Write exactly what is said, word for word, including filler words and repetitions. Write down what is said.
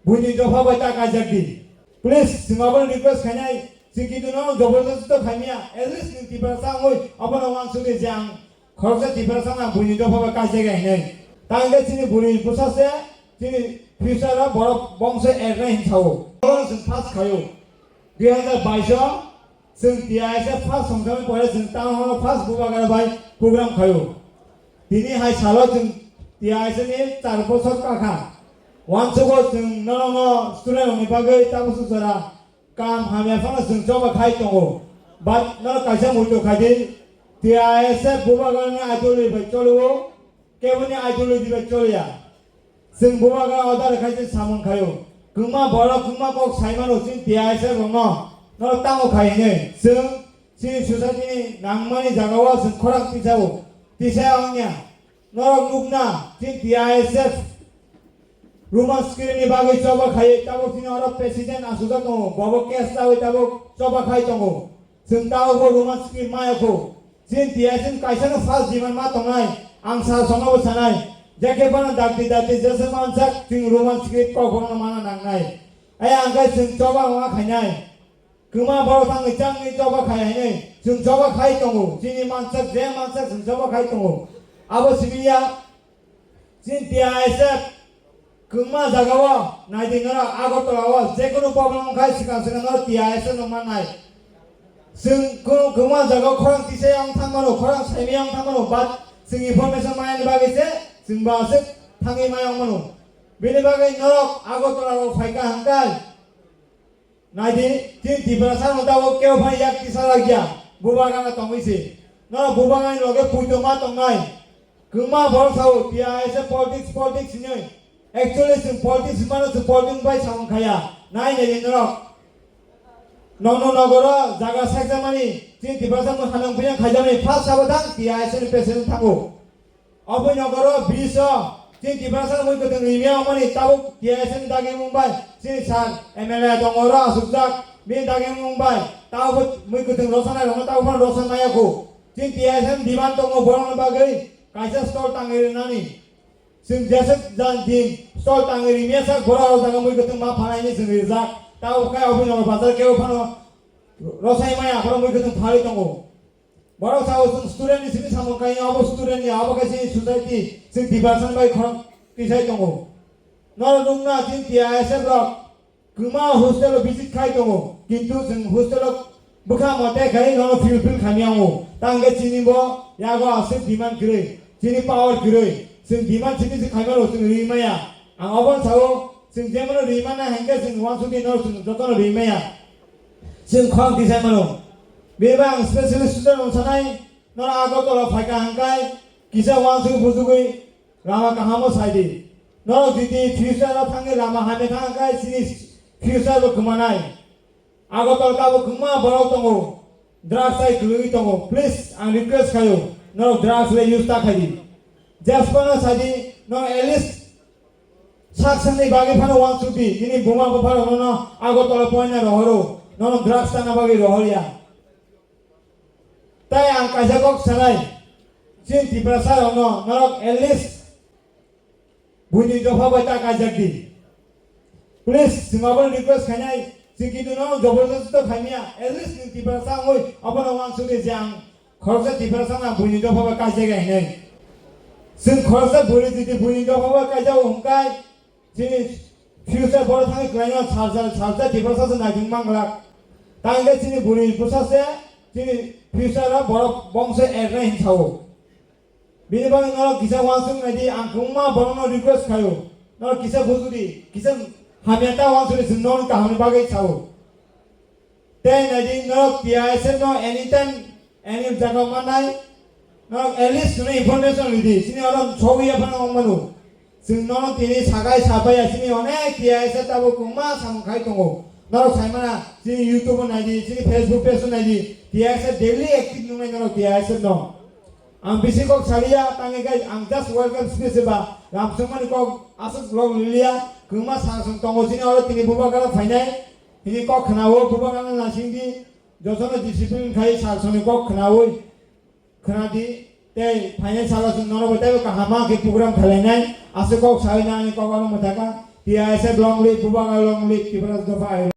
Buini dopha bai ta kaijak di. Please, chwng abono request khainai, chwng kintu nono joborjosti to khaimya, at least nwng Tiprasa wngwi abono uansuk di je ang khoroksa Tiprasa wngna buini dopha bai kaijak ya hinwi. Tang khe chini bwrwi bwsa se chini future o borok bongso ernai hin sao. Abono chwng pass khaio. Dui hazar bais o chwng T I S F first songjaknai pore chwng town hall o first Bubagra bai program khaio. Tini hai salo chwng T I S F ni char bochor kakha. Uansugo chwng norokno student rokni bagwi tabuk jora kam hamya phano chwng choba khai tongo. But norok kaisa muitu khai di, T I S F Bubagra ni ideology bai cholio, keboni ideology bai choliya. Chwng Bubagra order khai se samung khaio. Kwma borok kwma kok sai mano chini T I S F rokno. Norok tamo khai hinwi chwng chini society ni nangmani jagao chwng khorang tisao. Tisa wngya. Norok nukna chini T I S F Roman script ni bagwi choba khai tabuk chini oro president asujak tongo. Bobo case chawi tabuk choba khai tongo. Chwng tabukbo Roman script maya kho. Chini T I S F kaisano first demand ma tongnai. Ang sal songnobo sanai. Jekhe bono dakti dakti jesa mansak chwng Roman script kok bono mana nangnai. Ai ang khe chwng choba ma khainai. Kwma borok thangwi changwi choba khai hinwi chwng choba khai tongo. Chini mansak je mansak chwng choba khai tongo. Abo simi ya. Chini T I S F kwma jagao naidi norok Agartala o jekunu problem wngkha swkang swkang norok T I S F no mannai. Chwng kwma jagao khorang tisai wng thangmano, khorang saimai wng thangmano, but chwng information maya ni bagwi se chwng ba aswk thangwi maya wng mano. Bini bagwi norok Agartala o phaikha hwnkhe Naidi, chini Tiprasa no tabuk kebo phano yak tisa lagya, Bubagra no tongwi se. No Bubagra ni loge puito ma tongnai. Kwma borok sao, T I S F politics, politics hinwi. Actually, chwng politics mano, chwng politics bai samung khaya. Nai naidi norok. Nono nogoro jaga sakjakmani, chini Tiprasa mung hanang buya khaijakmani, first sabo thang T I S F ni president thango. Oboni nogoro bridge o chini Tiprasa mui kwthwng rimya wngmani tabuk T I S F ni dagimung bai chini sir M L A tongo oro asukjak bini dagimung bai tabuk mui kwthwng rosanai rokno tabuk phano rosa maya kho. Chini T I S F ni demand tongo borokni bagwi kaisa stall tangwi rwnani. Chwng jeswk jan din stall tangwi rimya sak borok o jaga mui kwthwng ma phanai hinwi chwng rijak. Tabuk khe oboni nogor bazar kebo phano rosai maya aphuru mui kwthwng phalwi tongo. Borok sao chwng student ni simi samung kaiya, abo student ni, abo khe chini society, chini department bai khorok tisai tongo. Norok nukna chini T I S F rok kwma hostel o visit khai tongo, kintu chwng hostel o bwkha mote khai nono fulfill khaimya wngo. Tang khe chini bo yago aswk demand kwrwi, chini power kwrwi, chwng demand simi se khaimano chwng ri maya. Ang obo sao, chwng jemano ri mana hinkhe chwng uansukdi no chwng jotono ri maya. Chwng khorang tisai mano. Beba ang specialist student rok sanai, no Agartala phaikha hangkai, kisa uansuk bujugwi lama kahamo saidi. No jiti future o thangwi lama hamya thangkai chini future bo kwmanai. Agartala tabuk kwma borok tongo, drugs hai kwlwi tongo. Please, ang request khaio, norok drugs le use ta khaidi. Jaspa no saidi, no at least sak sakni bagwi phano uansukdi, nini buma bupha rokno no Agartala poina rohoro, nono drugs tana bagwi rohorya. Tai ang kaisa kok sanai, chini Tiprasa rokno norok at least Buini dopha bai ta kaijak di. Please, chwng abono request khainai, chwng kintu nono joborjosti to khaimya, at least nwng Tiprasa wngwi abono uansukdi je ang khoroksa Tiprasa wngna buini dopha bai kaijak ya hinwi. Chwng khoroksa bwrwi jodi buini dopha bai kaijak o hwnkhai, chini future borok thangwi kwlaino salsa salsa Tiprasa se naitwng manglak. Tangkhe chini bwrwi bwsa se chini future o borok bongso ernai hin sao. Bini bagwi norok kisa uansuk nai di, ang kwbangma borokno request khaio, norok kisa buju di, kisa hamya ta uansuk di, chwng norokni kahamni bagwi sao. Tei nai di, norok T I S F no anytime, any jaga mannai, norok at least chwngno information rw di, chini oro sogwi ya phano wng mano. Chwng nono tini sakai sapai ya, chini onek T I S F tabuk kwbangma samung khai tongo. Norok sai mana, chini YouTube o nai di, chini Facebook page o nai di, T I S F daily active nungnai norok T I S F no. Ang bisi kok saliya, tangwi khe ang just welcome speech ba, lamsokmani kok aswk log liliya, kwbangma sal song tongo chini oro tini Bubagra phainai, tini kok khwnao, Bubagrano nasing di, jotono discipline khai sal songni kok khwnawi. Khwnadi, tei phainai salo chwng norok bai teibo kaham khe program khlainai, aswk kok sawi na ani kok oro mwthaka, T I S F long live, Bubagra long live, Tiprasa dopha hai.